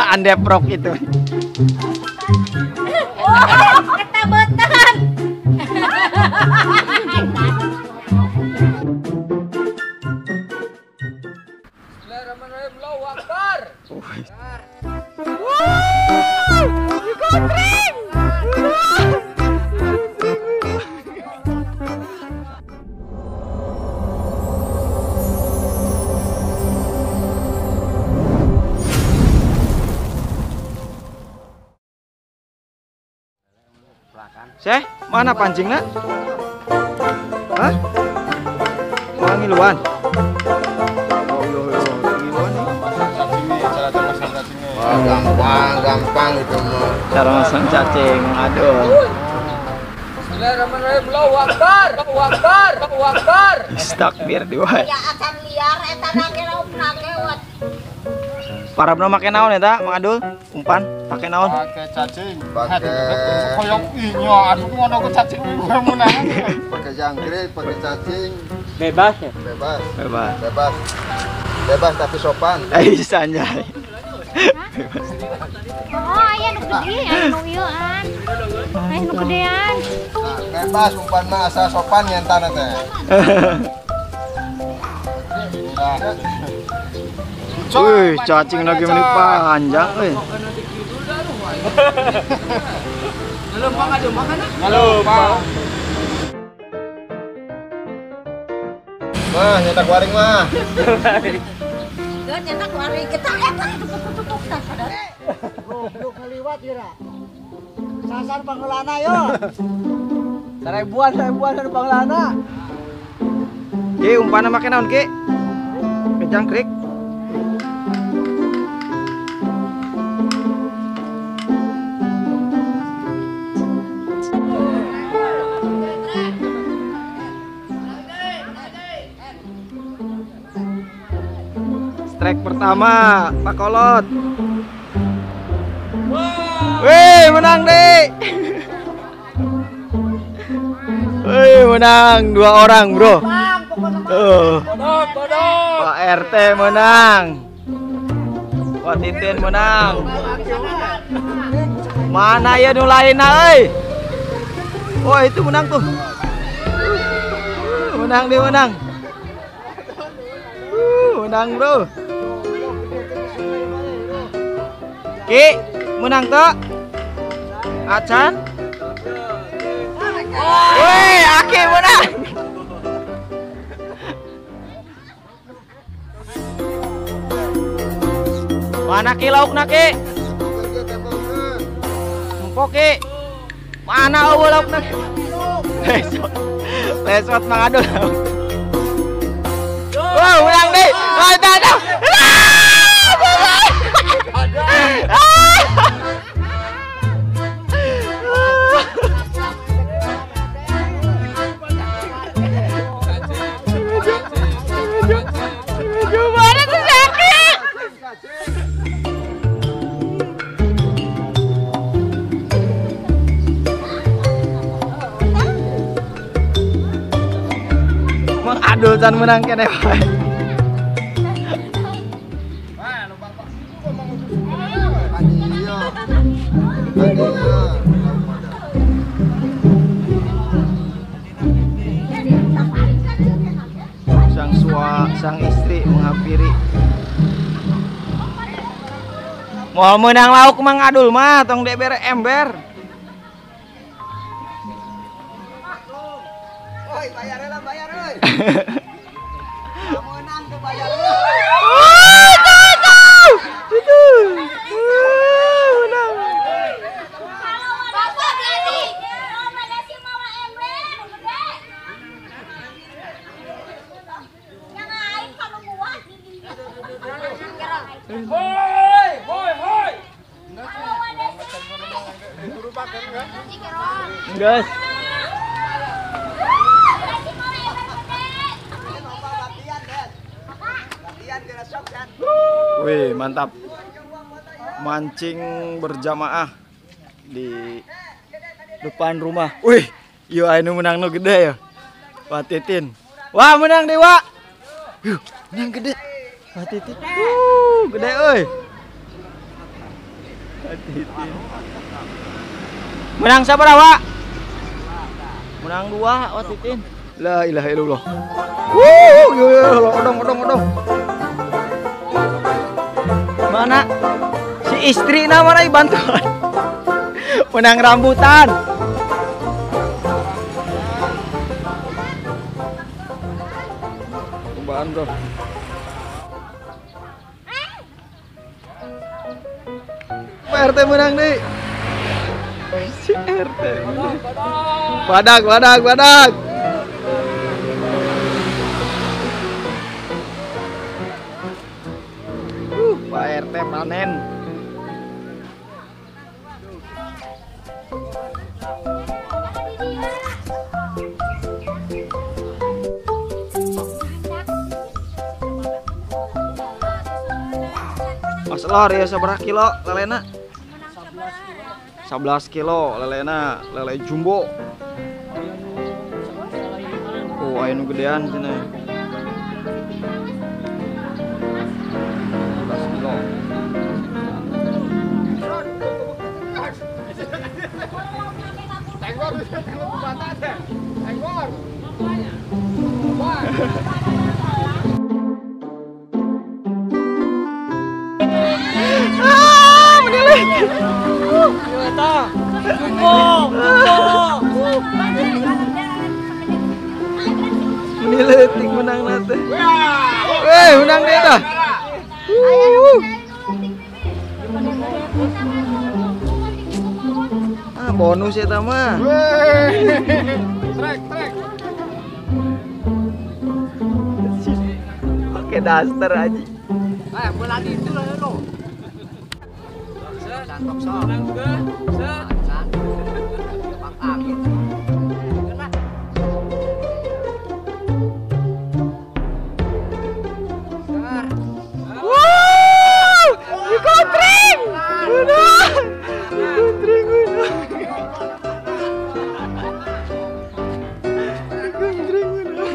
Andeprok itu. Oh, ketabetan. Bismillahirrahmanirrahim. Allahu Akbar. Wow, digotring. Seh, mana pancingnya? Hah? Wangiluan. Oh iya, ngiluan nih. Wah, gampang, gampang itu mah. Cara masang cacing, aduh. Bismillahirrahmanirrahim. Allahu Akbar. Allahu Akbar. Allahu Akbar. Takbir dua. Ya acan liar eta nage laukna ge. Parabna make naon eta, Mang Adul? Umpan pake naon? Pake cacing. Pake koyok inyo, asup ngono ku cacing menang. Pake jangkrik, pake cacing. Bebas ya? Bebas. Bebas. Bebas. Bebas tapi sopan. Eh, sanjay. Bebas. Oh, aya nu gede, aya nu ieuan. Aya nu gedean. Nah, bebas umpan mah asal sopan nyentana teh. Wih, cacing lagi meni panjang, euy. Ngelumpang aja makan ah. Ngelumpang. Mah, nyetak waring mah. Geus nyetak waring kita eta tutup-tutup tah sadar. Goblok ngaliwat ira. Sasar pangelana yo. Seribuan, seribuan dari pangelana. Ki, umpanna make naon, Ki? Kejangkrik. Strike pertama, Pak Kolot. Wih, menang deh. Wih, menang 2 orang, bro. Pak RT menang. Pak Titin menang. Mana ya nu lainna euy? Oh, itu menang tuh. Menang dia, menang. Menang, bro. Ki, menang tuh. Acan. Wih, Aki menang. Mana Ki laukna Ki? Empok Ki. Mana eueuh laukna? Lesot. Lesot Mang Adul. Wah, menang deh. Ada ada. Gimana tuh sakit? Mang Adul can menang kene wae. Sang istri menghampiri. Mau menang lauk Mang Adul mah tong debere ember. Oi, bayar lah, bayar euy. Menang tuh bayar. Itu. Menang. Bapak berarti mana sih mawa ember gede. Yang aing kalau buah. Hoi, hoi, hoi. Guys. Wih, mantap. Mancing berjamaah di depan rumah. Wih, yo anu menang nu gede ya. Pak Titin. Wah, menang dewa. Yuh, menang gede. Pak Titin. Gede euy. Watitin. Menang sabaraha, Wak? Menang 2 Watitin. La ilaha illallah. Wuh, odong odong odong. Mana si istri mana bantuan? Menang rambutan. Cobaan, bro. Pak RT menang nih. Si RT. Badak, badak, badak. Pak RT panen. Mas Lor ya seberapa kilo lelena? 11 kilo lelena, lele jumbo. Oh, aya nu gedean cenah. 11 kilo. Tenggor, tenggor. Ah, menilai. Jumbo, jumbo. Menilai tik menang nate. Weh, menang dia dah. Ah, bonus ya mah. Trek, trek. Pakai daster aja. Eh, lagi itu lah lo. Wow, dikontring. Udah. Dikontring udah. Dikontring udah.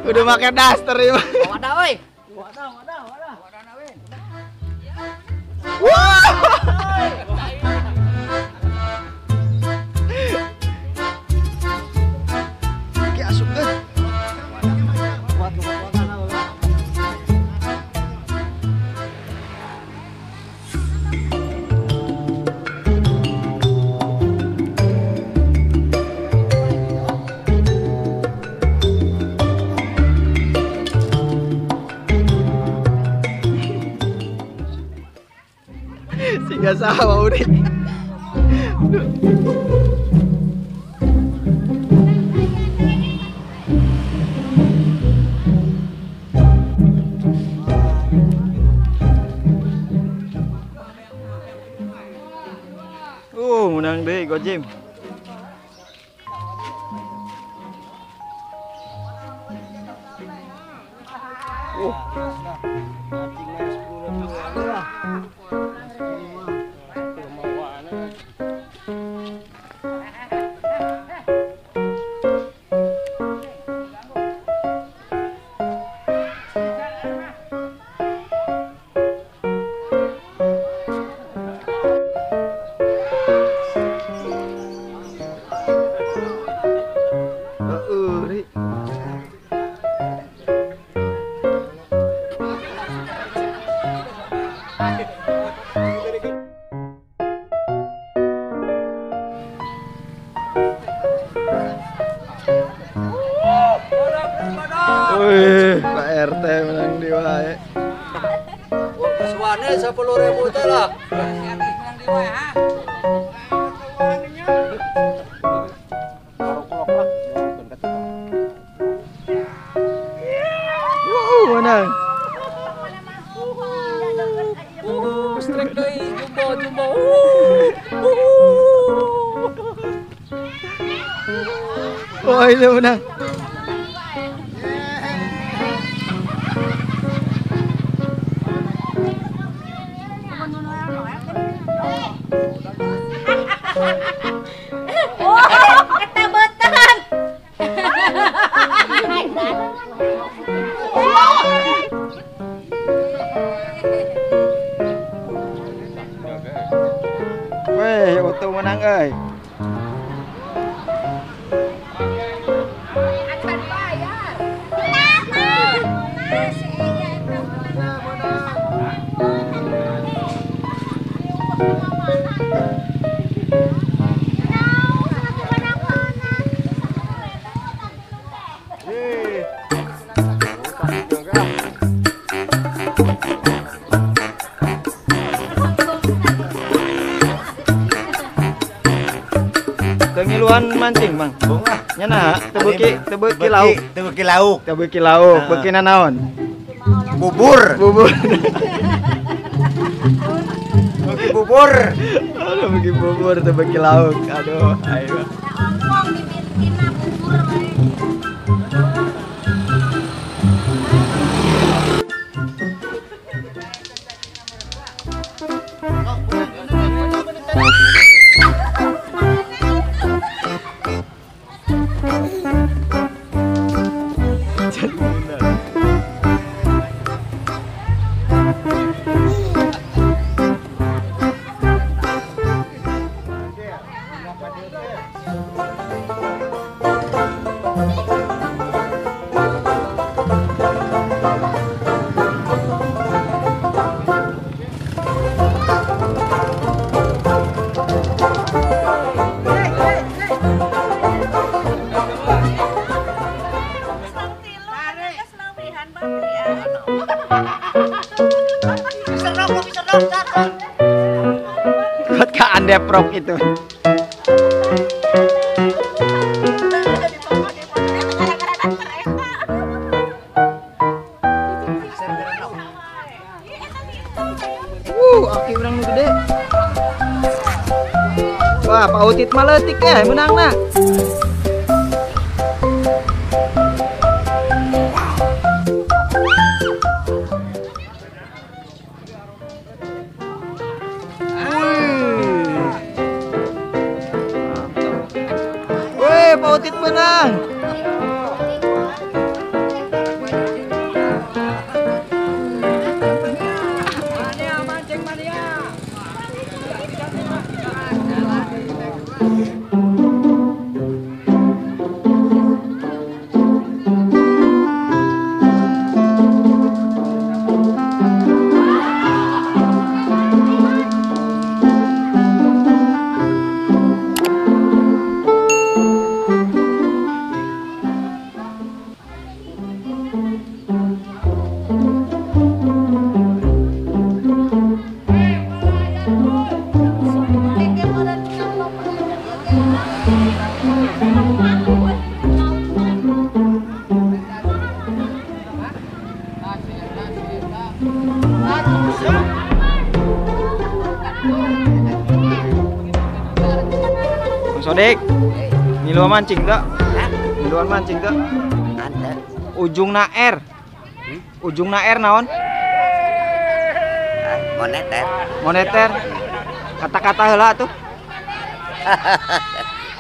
Udah pakai daster ya. Wadah oi. Wadah, wadah, wadah. Wah! Ki asup euy. Sehingga sama udah. Menang deh Gojim. Wih, Pak RT menang di wae. Peswane 10.000 teh lah. Menang. Strike deui jumbo jumbo. Oh, ini menang. Ketabetan. atuh menang euy. Ngiluan mancing, Bang. Nya nah, teu beuki lauk. Teu beuki lauk. Teu beuki lauk, beukina naon? Bubur. Bubur. Beuki bubur. Aduh, beuki bubur teu beuki lauk. Aduh, ayo. Ngomong dibikinna bubur bae. Buat ke andeprok itu. Aki urang nu gede. Wah, Pak Utit mah leutik ya meunangna. Wih, Pak Utit menang. Bang Sodik, ngiluan mancing tak? Ngiluan mancing tak? Ujung na R. Ujung na R naon? Moneter. Moneter. Kata-kata heula tuh.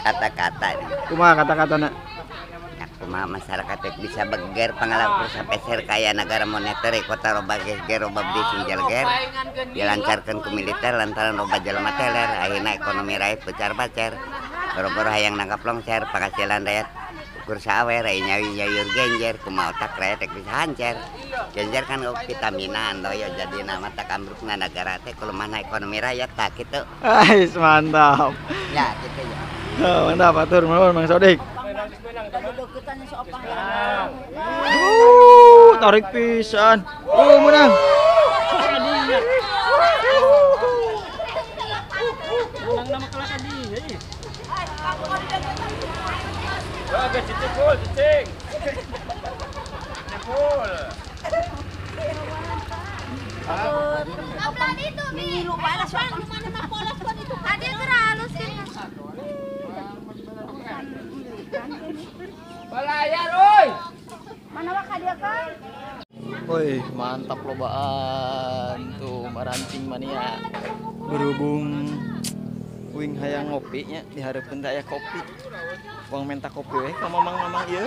Kata-kata. Kumaha kata-katana? Ya, kumaha masyarakat bisa beger pangalakur sapeser kaya negara moneter kota roba geger roba beli singjalger dilancarkan ke militer lantaran roba jelema teler akhirna ekonomi rakyat pecar-pacar boro-boro hayang nangkap longser penghasilan rakyat ukur sawer nyawi nyayur genjer kumaha otak rakyat bisa hancer genjer kan vitaminan loyo jadi nama tak ambrukna negara teh kelemahan ekonomi rakyat tak gitu. Ais mantap. Ya gitu ya. Oh, mantap atur nuhun Mang Sodik. Tarik pisan. Menang. Balayar oi. Mana wak dia kan? Woi, mantap lobaan tuh marancing mania. Berhubung uing hayang ngopi nya dihareupeun teh aya kopi. Wang minta kopi we ka mamang-mamang ieu.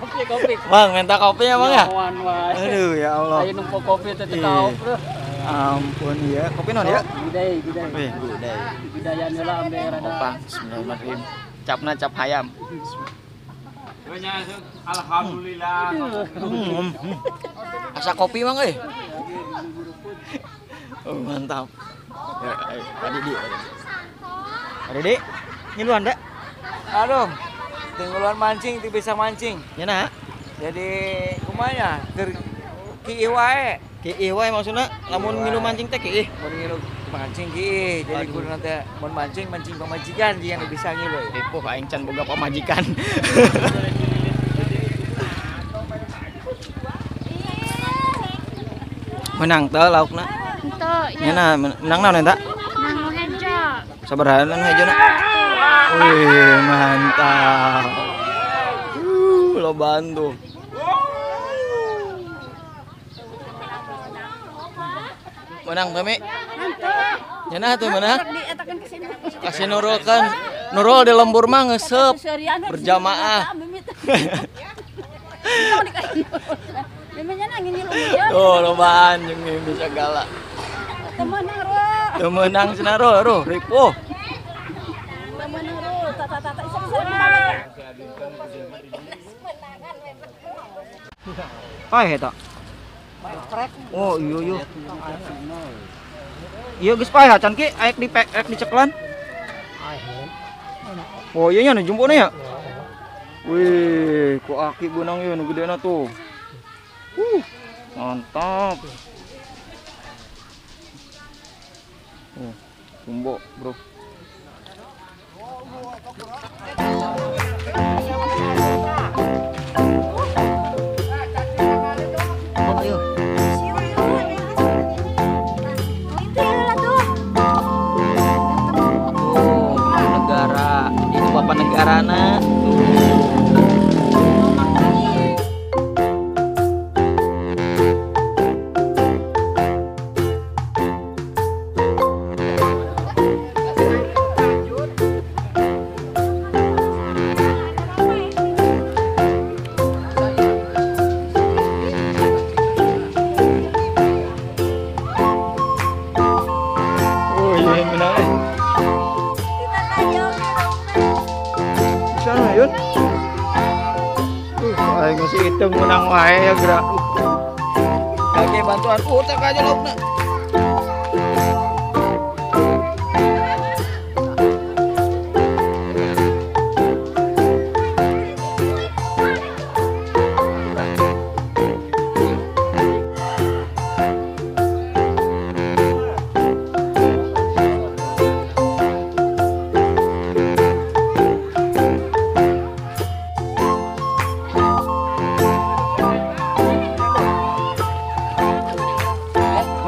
Kopi kopi. Bang, minta kopi ya, Bang ya? Aduh ya Allah. Ayo numpuk kopi teh tahu, Bro. Ampun ya, kopi non ya? Gudai, gudai. Wih, gudai. Gudayan heula ambe rada. Opang, bismillahirrahmanirrahim. Capna cap hayam. Alhamdulillah. Asa kopi mang euy. Oh, mantap. Ya, ayo, Pak Didi. Pak Didi, ngiluan dak? Aduh, tinggalan mancing, teu bisa mancing. Nya nah. Jadi kumanya keur kieu wae. Kieu wae maksudna lamun ngilu mancing teh kieu. Mun ngilu mancing kieu, jadi kudu teh mun mancing mancing pamajikan jeung nu bisa ngilu. Ripuh aing can boga pamajikan. Menang teu laukna? Henteu. Nya nah, menang naon eta? Menang nu hejo. Sabaraha nu hejona? Wih, mantap. Lobaan tuh. Menang kami. Nyana tuh menang. Kasih Nurul kan. Nurul di lembur mah ngesep berjamaah. Tuh lobaan jeung mimpi segala. Temenang cenah ro, ripuh. Paeh eta. Oh iya iya. Iya geus paeh acan ki aek di aek diceklan. Oh iya nya nu jumpuna ya. Wih, ku aki beunang ieu nu gedena tuh. Mantap. Oh, jumbo, Bro. Negara, itu bapak negarana. Aing si hitung menang wae ya gerak. Oke bantuan utak aja laukna.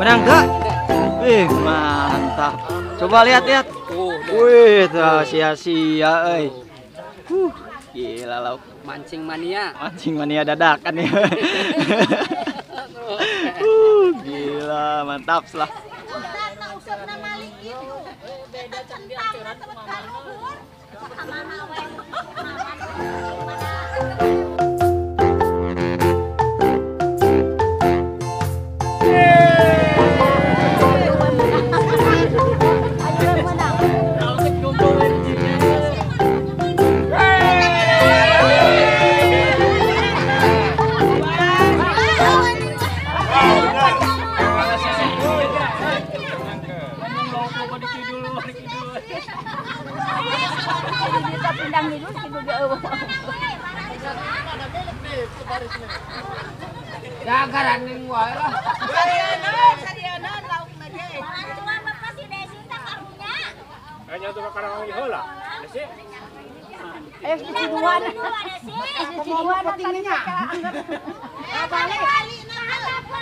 Menang gak? Wih, mantap. Coba lihat-lihat. Wih, sia-sia euy. Gila lauk. Mancing mania. Mancing mania dadakan ya. Gila, mantap lah.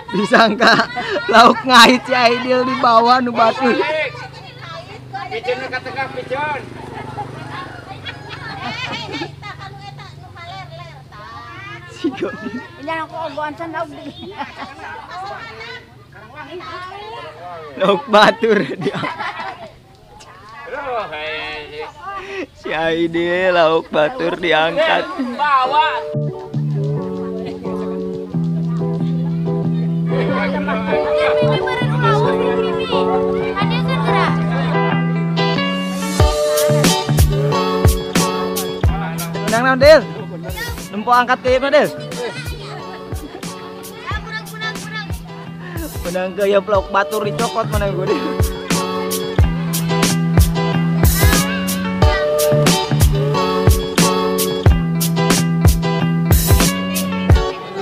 Disangka lauk ngait si Aidil di bawah nu batu. Piceun ka tengah piceun. Lauk batur dia. Si Aidil lauk batur diangkat. Bawa. Menang naon, Del? Nempo angkat ke ieu, Del. Menang ke ieu plok batur dicokot mana gue, Del.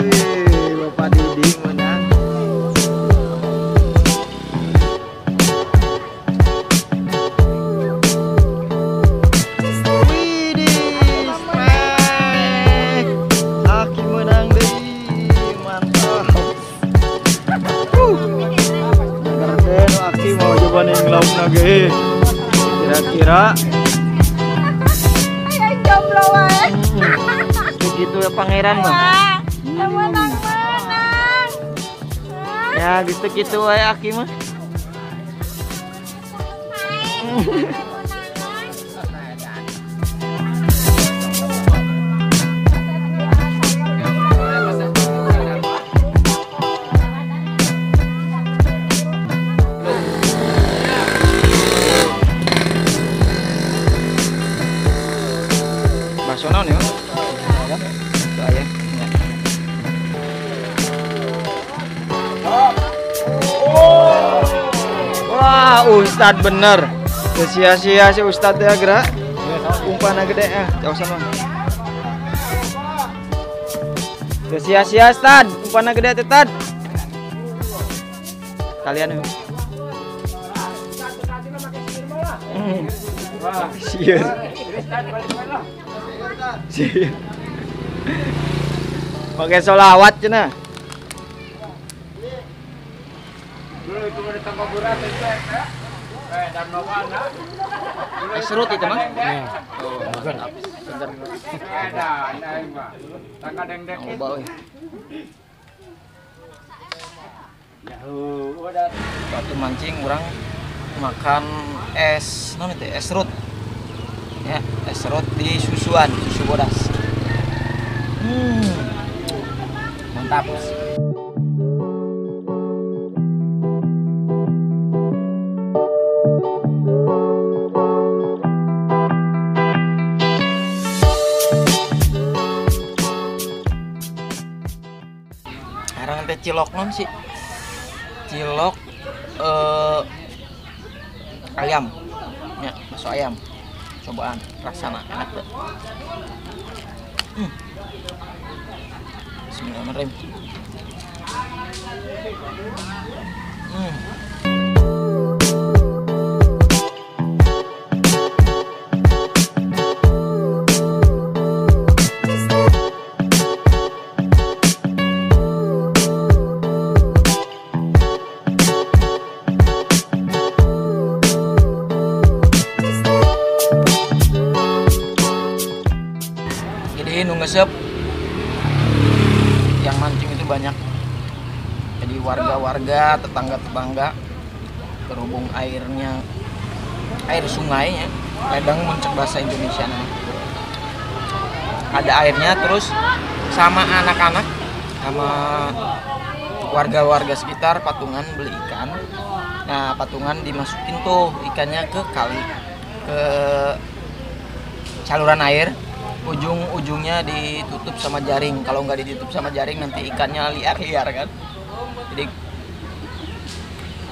Wih, Bapak Didi menang. Kira-kira jomblo wae. Begitu ya pangeran mah. Menang-menang. Ya gitu-gitu wae Aki mah. Bakso naon ya? Itu ayam. Wah, Ustad bener. Sia-sia si Ustad ya gerak. Umpanna gede ya, jauh sama. Sia-sia Ustad, umpanna gede teh Tad. Kalian ya. Sieun. Sieun. Pakai solawat cenah. Serut itu mah. Oh, seger. Waktu mancing orang makan es, non itu es serut. Ya, es serut di susuan, susu bodas. Mantap. Sekarang teh cilok non sih, cilok ayam, ya bakso ayam, cobaan rasana enak deh. Bismillahirrahmanirrahim. Jadi nu ngesep yang mancing itu banyak. Jadi warga-warga, tetangga-tetangga, terhubung airnya, air sungainya, ledeng muncul bahasa Indonesia nah. Ada airnya, terus sama anak-anak, sama warga-warga sekitar patungan beli ikan. Nah, patungan dimasukin tuh ikannya ke kali, ke saluran air. Ujung-ujungnya ditutup sama jaring. Kalau nggak ditutup sama jaring nanti ikannya liar-liar kan. Jadi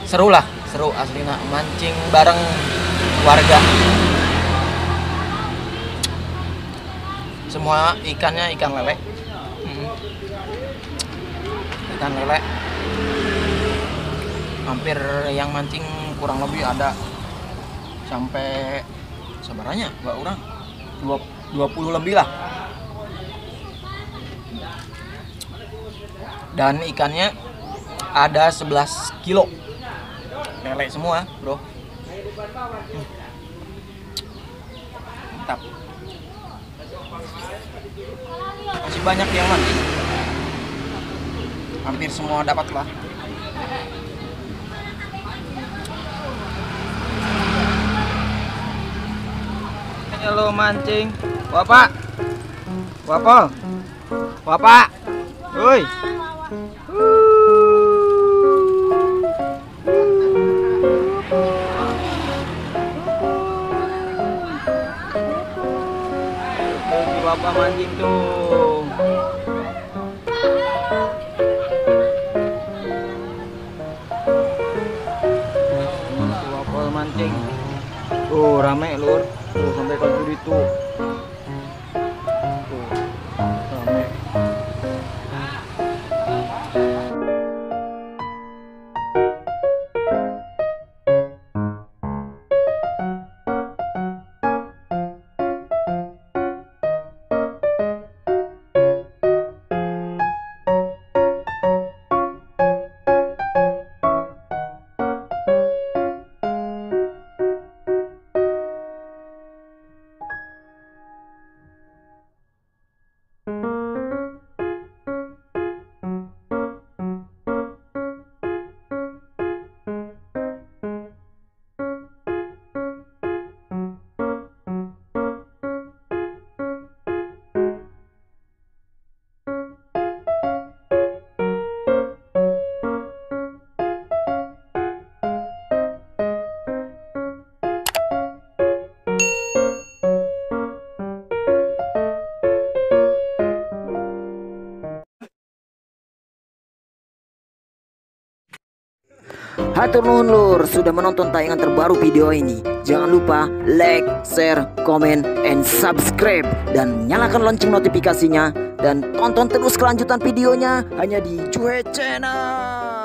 seru lah, seru aslinya mancing bareng warga. Semua ikannya ikan lele. Ikan lele. Hampir yang mancing kurang lebih ada sampai sebenarnya dua orang 20 lebih lah. Dan ikannya ada 11 kilo. Lele semua, bro. Mantap. Masih banyak yang mancing. Hampir semua dapat lah. Halo mancing. Bapak. Bapak. Bapak. Woi. bapak mancing tuh. Tuh bapak mancing. Tuh rame lur. Tuh sampai ke itu. Tuh rame. Hatur nuhun lur sudah menonton tayangan terbaru video ini. Jangan lupa like, share, comment, and subscribe. Dan nyalakan lonceng notifikasinya. Dan tonton terus kelanjutan videonya hanya di Juhe Channel.